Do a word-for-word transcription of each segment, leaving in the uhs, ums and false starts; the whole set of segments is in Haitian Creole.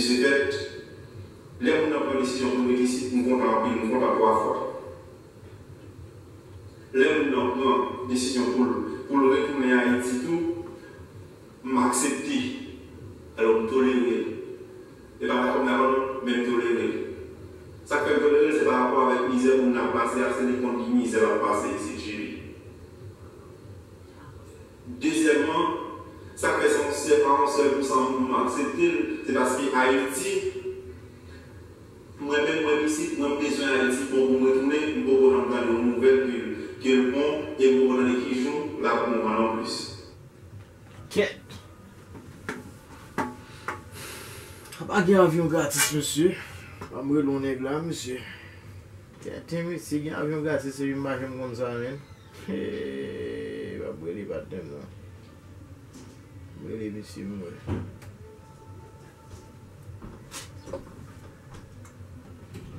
Se fèt, lè moun nan pran desizyon pou l rete isit, m kontan anpil, m kontan twa fwa. Lè moun nan pran desizyon pou l, pou l retounen Ayiti tou, m aksepte. Alò, m tolere l. E pa dakò m dakò non, men m tolere l. Sa k fè m tolere l, se pa rapò avèk mizè moun nan ap pase a, se li konn ki mizè l ap pase isit, cheri. Dezyèmman, sa k fè se yon sèl, pa yon sèl pou san m aksepte l, se paske Ayiti, mwen menm, mwen isit, mwen bezwen Ayiti bon pou m retounen, m poko janm tande yon nouvèl ke, ke l bon, e m poko tande ki jou l ap bon an non plis. Kèt! Apa gen avyon gratis, mesye? Ban m rele yon nèg la, mesye. Kèt, mesye, gen avyon gratis, epi m pa janm konn sa, menn. Hey, m ap rele patnè m nan. M rele mesye m wè.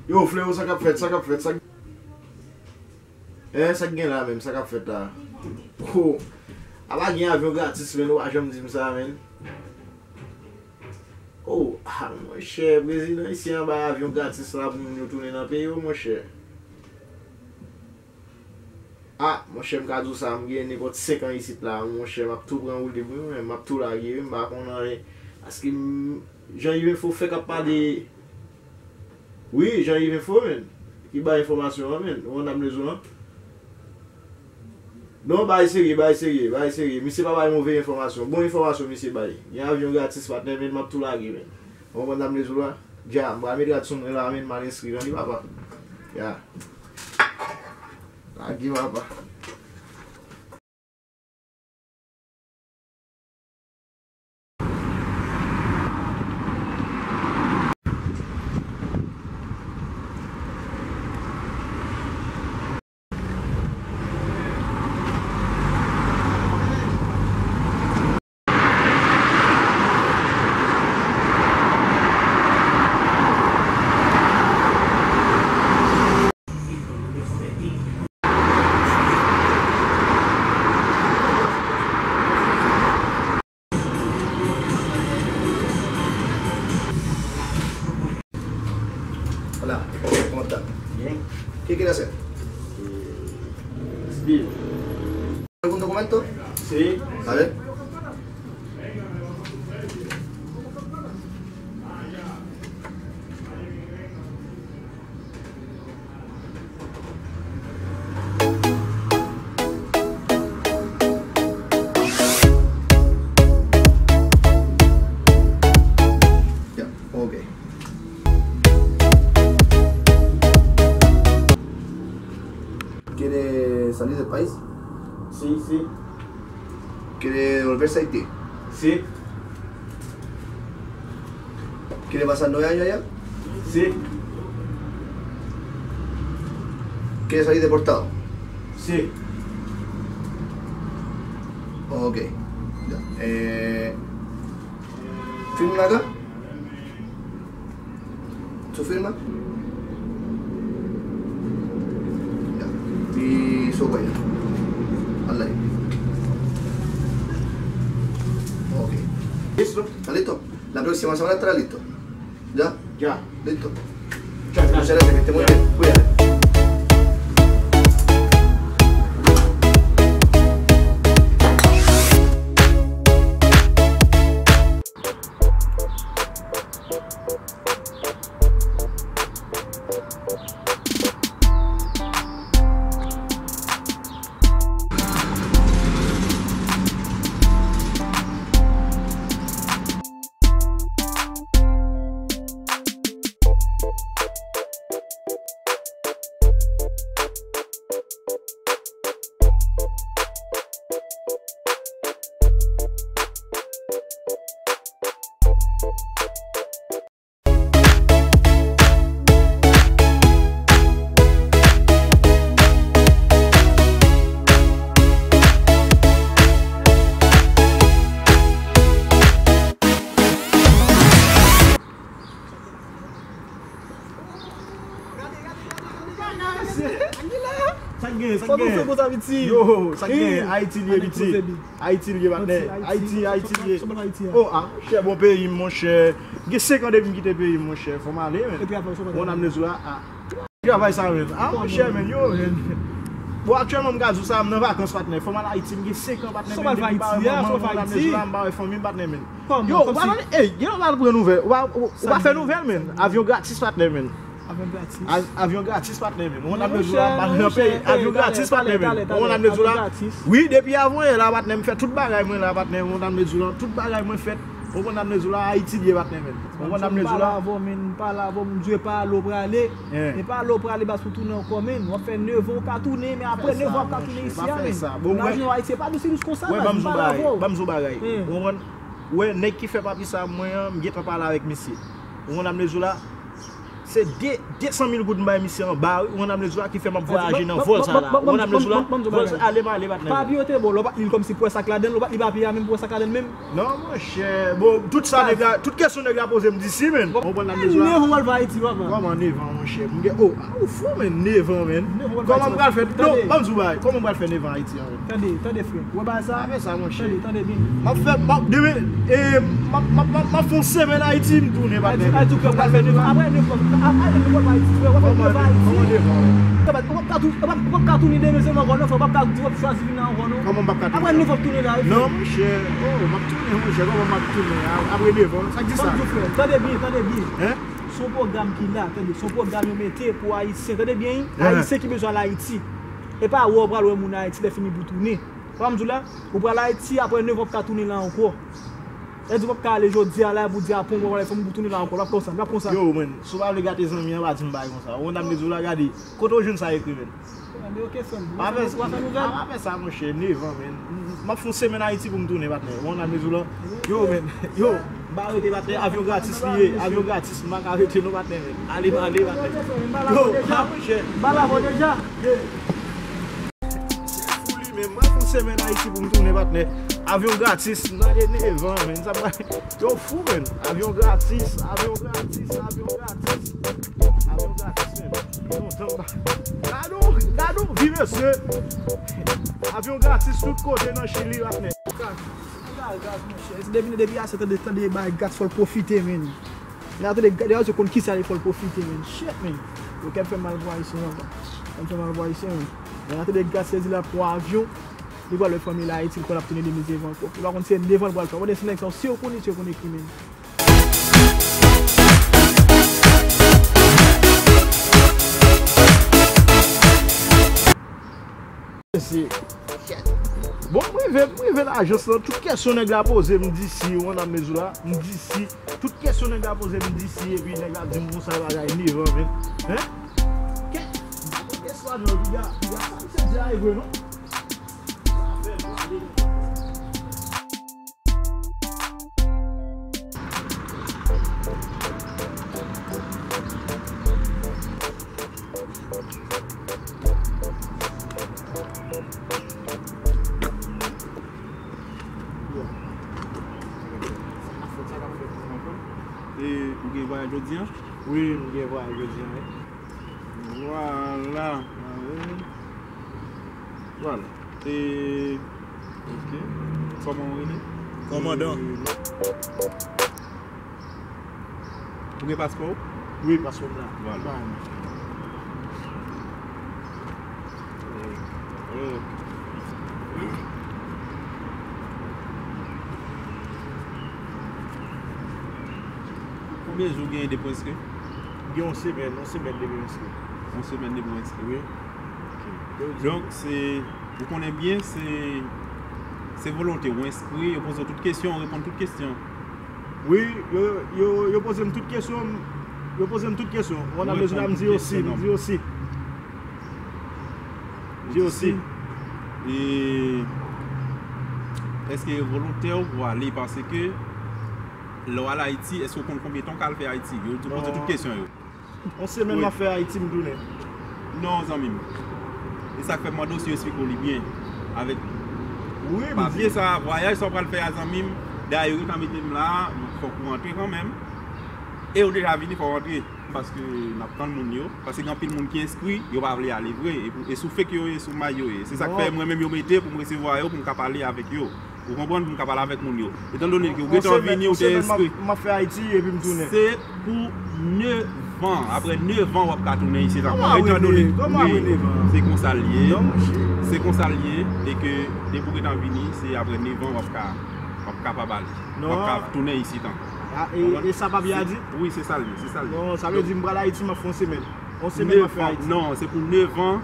Yo, Flewo, sa k ap fèt, sa k ap fèt, sa k... Eh, sa k gen la menm, sa k ap fèt la? Oh, apa gen avyon gratis, menn, ou pa janm di m sa, menn. Oh, ah, monchè, prezidan isi an bay avyon gratis la pou moun yo tounen nan peyi yo, monchè. Ah, monchè, m ka di w sa, m gen nenpòt senk an isit la, monchè, m ap tou pran woulib wi, mwen, m ap tou lage wi, m pa konn anyen. Paske m, Jean Yves Info fèk ap pale. Wi, Jean Yves Info, menn. Ki bay enfòmasyon an, menn. Ou konn sa m vle di w lan? Non, bagay serye, bagay serye, bagay serye. Misye pa bay move enfòmasyon. Bon enfòmasyon misye bay. Gen avyon gratis, patnè, menn, m ap tou lage, menn. Ou konprann sa m vle di w la? Dja, m pral met rad sou mwen la, menn, m al enskri, tande, papa. Ya. Lage, papa. Hola, ¿cómo está? Bien. ¿Qué quiere hacer? Eh, sí. ¿Algún documento? Sí. A ver. Ya, ok. ¿Quiere salir del país? Sí, sí. ¿Quiere devolverse a Haití? Sí. ¿Quiere pasar nueve años allá? Sí. ¿Quiere salir deportado? Sí. Ok. Ya. Eh, ¿firma acá? ¿Su firma? Ya. Y su huella. Al ladito. Ok. Listo. ¿Está listo? La próxima semana estará listo. ¿Ya? Ya. Listo. Muchas gracias. Muchas gracias, que esté muy bien. Cuídate. Sa k gen, sa Sa k gen? Yo, sa k gen? Ayiti li ye, piti. Ayiti li ye, patnè. Ayiti, Ayiti li ye. Oh, ah, monchè, bon peyi m, monchè. M gen senk an depi m kite peyi m, monchè. Fò m ale, men. Bon, n ap di w la, ah. Travay sa, men. Ah, monchè, men, yo, men. Bon, aktyèlman, m ka di w sa, m nan vakans, patnè. Fò m al Ayiti, m gen senk an, patnè, men, depi m pa wè manman m, bon, n ap di w la, m pa wè fanmi m, patnè, men. Yo, w pa tande, ey, gen lè w pa pran nouvèl. W pa, w pa fè nouvèl, men. Avyon gratis, patnè, men. Avyon gratis. Avyon gratis, patnè, men. Ou konn ap bezwen la, m pa nan peyi. Avyon gratis, patnè, men. Ou konn ap bezwen la. Wi, depi avanyè la, patnè, m fè tout bagay mwen la, patnè. Ou konn ap bezwen la. Tout bagay mwen fèt. Ou konn ap bezwen la, Ayiti li ye, patnè, men. Ou konn ap bezwen la. M pale avè w, men, m pale avè w, m di w e pa ale w prale. E pa ale w prale, baz, pou tounen ankò, men. W ap fè nèf an, w ka tounen, men apre nèf an, w ap ka tounen isi a, men. Lavi an Ayiti, e pa dous, dous konsa, baz. M pale avè w. Ban m di w bagay. Ou konprann? Ou wè, nèg ki fè papye sa mwen an, m gentan pale avèk misye. Ou konn ap bezwen la. Se de, de san mil goud m bay misye anba, wi. Ou konn ap di w la ki fè m ap vwayaje nan vòl sa la. Ou konn ap di w la, vòl sa, ale m ale, patnè. Papye yo te bon, lè w pa t li l kòmsi pou wè sa k ladan l, lè w pa t li papye a menm pou wè sa k ladan l menm. Non, monchè. Bon, tout sa nèg la, tout kesyon nèg la poze m di si, men. Ou konn ap di w la. Nèf an w al pa Ayiti, papa. Kòman nèf an, monchè? M gen, oh, ah, ou fou, men, nèf an, men. Kòman m pral fè? Non, ban m di w bagay. Kòman m pral fè nèf an Ayiti a, men? Tande, tande, frè. Ou wè bagay sa? Tande, tande byen. M ap fè, m ap, demen, e, m ap, m ap, m ap, m ap fè yon semèn Ayiti, m tounen, patnè. Ayiti, Ayiti, ou kwè w pral fè nèf an? Apre nèf an, apre nèf an, w ap fè nèf an Ayiti, frè, w ap fè nèf an Ayiti. Kòman nèf an? Ou p ap, ou p ap ka tou-, ou p ap, ou p ap ka tounen demen sèlman ankò, non, frè, w p ap ka di w ap chwazi vin la ankò, non. Kòman m p ap ka tounen? Apre nèf an, w ap tounen la, wi, frè. Non, monchè, oh, m ap tounen, monchè, kòman m ap tounen? A-, apre nèf an, sa k di sa? Ban m di w, frè, tande byen, tande byen. Hein? Se yon pwogram ki la, tande, se yon pwogram yo mete pou Ayisyen, tande byen, wi. Ayisyen ki bezwen al Ayiti. E pa wè w pral wè moun Ayiti, lè fini pou tounen. Ou konn ap di w la, ou pral Ayiti, apre nèf an, w p ap ka tounen la ankò. Sa vle di w p ap ka ale jodi a la, pou di, a, pon, w pral fè moun pou tounen la ankò. L ap konsa, l ap konsa. Yo, man, si w pa vle gate zanmi an, pa di m bagay konsa. Ou konn ap di w la, gade, kote w jwenn sa ekri, man? Tande, oke, frè m. Pa fè sa, monchè, nèf an, man. M ap fè yon semèn Ayiti pou m tounen, patnè. Ou konn ap di w la. Yo, man, yo, m pa rete, patnè. Avyon gratis li ye, avyon gratis, m pa ka rete, non, patnè, man. Ale, m ale, patnè. Yo, pa, monchè. M pa la deja. Fou li menm, mwen fè yon semèn Ayiti pou m tounen, patnè. Avyon gratis, m ale nèf an, men sa pa, yo fou, men. Avyon gratis, avyon gratis, avyon gratis. Avyon gratis, men. Lontan m pa. Gade w, gade w, vi mesye. Avyon gratis tout kote nan Chili, patnè. Gaz, gaz, monchè. Depi, depi aswè, tande, tande bay gaz, fò l pwofite, men. Lè a tande gade, yo konn kisa li fò l pwofite, men. Shit, men. Yo kè m fè mal pou Ayisyen, papa. Kè m fè mal pou Ayisyen, men. Lè a tande gad sezi la pou avyon, li pral wè fanmi l Ayiti, li pral ap tounen demen devan ankò. Li pa konn se devan l pral pran. Mande si nèg sa, si yo konnen, si yo konnen ki, men. Mesye. Bon, m rive, m rive lajans lan. Tout kesyon nèg la poze m di si, ou konn ap di w la, m di si. Tout kesyon nèg la poze m di si, epi nèg la di m konsa bagay nèf an, men. Hein? Kè, espanyòl, piga, piga, sa misye di a e vre, non? E ou gen vwayaj jodi a? Wi, m gen vwayaj jodi a, wi. Vwala. Vwala. E, ok. Kòman w rele? Kòmandan. E, ou gen paspò w? Wi, paspò m la. Vwala. Ba m. Ok. Konbyen jou w genyen depi w enskri? M gen yon semèn, yon semèn depi m enskri. Yon semèn depi w enskri? Wi. Ok. Donk, se, ou konnen byen, se, se volonte w enskri, yo poze w tout kesyon, w reponn tout kesyon. Wi, yo, yo, yo poze m tout kesyon, yo poze m tout kesyon. Ou konn ap bezwen la, m di yo si, m di yo si. M di yo si. E èske volontè w pou ale, paske lè w al Ayiti, èske w konn konbyen tan w ka al fè Ayiti? Yo poze tout kesyon yo. Yon semèn m ap fè Ayiti, m tounen. Non, zanmi m. E sa k fè m mande w si yo esplike w li byen. Avèk papye sa, vwayaj sa w pral fè a, zanmi m. Dayè, yo gentan mete m la, fòk ou rantre kanmenm. E ou deja vini, fò w rantre. Paske n ap tann moun yo. Paske gen anpil moun ki enskri, yo pa vle ale vre. E, pou, e sou fake yo ye, sou may yo ye. Se sa k fè mwen menm yo mete pou m resevwa yo, pou m ka pale avèk yo. Ou konprann? Pou m ka pale avèk moun yo. Etan done ke ou gentan vini, ou te enskri. M ap fè Ayiti epi m tounen. Se pou nèf an. Apre nèf an, w ap ka tounen isit ankò. Etan done, wi, se konsa l ye. Se konsa l ye. E ke depi w gentan vini, se apre nèf an, w ap ka, w ap kapab ale. W ap ka tounen isit ankò. E sa papye a di? Wi, se sa l ye, se sa l ye. Non, sa vle di m pral Ayiti, m ap fè yon semèn. Yon semèn m ap fè Ayiti. Non, se pou nèf an.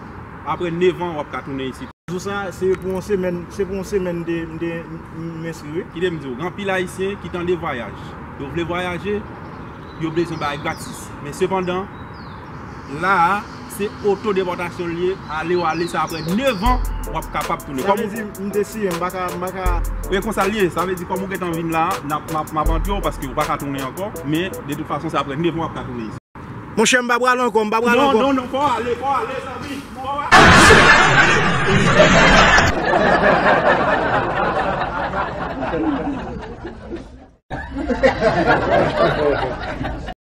Apre nèf an, w ap ka tounen isit. Jou sa, se pou yon semèn, se pou yon semèn de, de, m enskri, wi. Kite m di w, gen anpil Ayisyen ki tande vwayaj. Yo vle vwayaje, yo bezwen bagay gratis. Men sepandan, la a, se otodepòtasyon l ye, ale w ale, se apre nèf an, w ap kapab tounen. Sa vle di, m te siyen, m pa ka, m pa ka. Men konsa l ye, sa vle di, kòm ou gentan vin la, n ap, m ap, m ap antre w, paske ou pa ka tounen ankò, men, de tout fason, se apre nèf an w ap ka tounen isit. Monchè, m pa pral ankò, m pa pral ankò. Non, non, non, fò w ale, fò w ale, zanmi. Fò w ale.